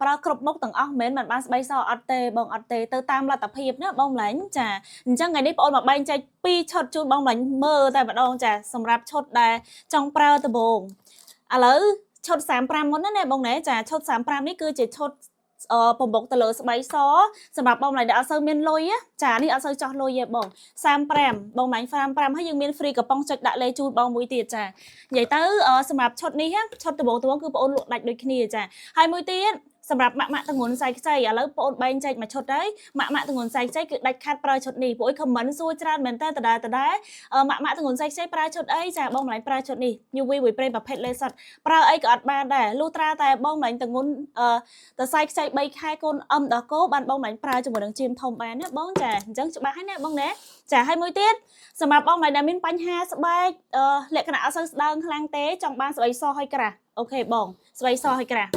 ប្រើគ្រប់មុខទាំងអស់មិនមែនមិនបានស្បែកសអត់ទេបងអត់ទេទៅតាមលទ្ធភាពណាបងម្លាញ់ចាអញ្ចឹងថ្ងៃនេះបងអូនមកបែងចែក2ឈុតជូនបងម្លាញ់មើលតែម្ដងចាសម្រាប់ឈុតដែលចង់ប្រើដំបូងឥឡូវឈុត35មុនណាណាបងណែចាឈុត35នេះគឺជាឈុតអឺបំបុកទៅលើស្បែកសសម្រាប់បងម្លាញ់ដែលអត់សូវមានលុយណាចានេះអត់សូវចោះលុយទេបង35បងម្លាញ់35ហើយយើងមាន free កំប៉ុងចុចដាក់លេជូនបងមួយទៀតចានិយាយទៅអឺសម្រាប់ឈុតនេះណាឈុតដំបូងដំបូងគឺបងអូនលក់ដាច់ដូចគ្នាចាហើយមួយទៀតសម្រាប់ម៉ាក់ម៉ាក់ទម្ងន់សាយខ្ចីឥឡូវបងអូនបែងចែកមួយឈុតហើយម៉ាក់ម៉ាក់ទម្ងន់សាយខ្ចីគឺដាច់ខាត់ប្រើឈុតនេះព្រោះអី comment សួរច្រើនមែនតើដដែលដដែលអឺម៉ាក់ម៉ាក់ទម្ងន់សាយខ្ចីប្រើឈុតអីចាបងម្លាញ់ប្រើឈុតនេះ UV មួយប្រេងប្រភេទលេសុតប្រើអីក៏អត់បានដែរលុះត្រាតែបងម្លាញ់ទម្ងន់អឺតសាយខ្ចី3ខែកូនអឹមដល់គោបានបងម្លាញ់ប្រើជាមួយនឹងជាមធំបានណាបងចាអញ្ចឹងច្បាស់ហើយណាបងណាចាហើយមួយទៀតសម្រាប់បងម្លាញ់ដែលមានបញ្ហាស្បែកអឺលក្ខណៈអត់សូវស្ដើងខ្លាំងទេចង់បានស្បែកសហើយក្រាស់OK បងស្បែកសហើយក្រាស់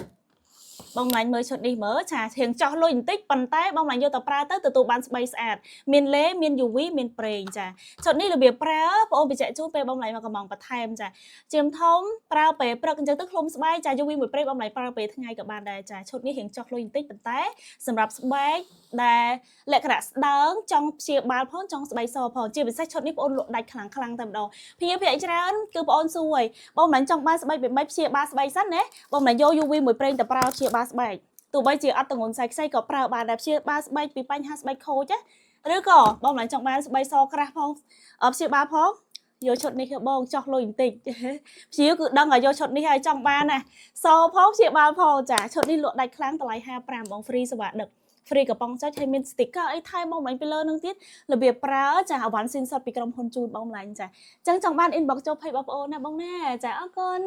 បងឡាញ់មើលឈុតនេះមើលឆារៀងចោះលុយបន្តិចប៉ុន្តែបងឡាញ់យកទៅប្រើទៅទទួលបានស្បែកស្អាតមានលេមាន UV មានប្រេងចាឈុតនេះរបៀបប្រើបងអូនបញ្ជាក់ជូនពេលបងឡាញ់មកកំងបន្ថែមចាជាមធំប្រើពេលព្រឹកអញ្ចឹងទៅឃ្លុំស្បែកចា UV មួយប្រេងបងឡាញ់ប្រើពេលថ្ងៃក៏បានដែរចាឈុតនេះរៀងចោះលុយបន្តិចប៉ុន្តែសម្រាប់ស្បែកដែលលក្ខណៈស្ដើងចង់ព្យាបាលផងចង់ស្បែកសផងជាពិសេសឈុតនេះបងអូនលក់ដាច់ខ្លាំងខ្លាំងតែម្ដងភ្ញៀវភាគច្រើនគឺបងអូនសួរហើយបងមិនចង់បានស្បែកបែបម៉េចព្យាបាលស្បែកសិនណាបងមិនយក UV មួយប្រេងទៅប្រើព្យាបាលស្បែកទោះបីជាអត់ទងន់សាច់ខ្ចីក៏ប្រើបានដែរព្យាបាលស្បែកពីបញ្ហាស្បែកខូចណាឬក៏បងមិនចង់បានស្បែកសក្រាស់ផងព្យាបាលផងយកឈុតនេះគឺបងចោះលុយបន្តិចភ្ញៀវគឺដឹងឲ្យយកឈុតនេះឲ្យចង់បានណាសផងព្យាបាលផងចាឈុតនេះលក់ដាច់ខ្លាំងតម្លៃ55បង free សេវាដឹក free កំប៉ុងចុចហើយមាន sticker អីថែមបងម្លាញ់ពីលើនឹងទៀតរបៀបប្រើចាអវ៉ាន់ស៊ីនសុតពីក្រុមហ៊ុនជូនបងម្លាញ់ចាអញ្ចឹងចង់បាន inbox ចូល page បងប្អូនណាបងណាចាអរគុណ។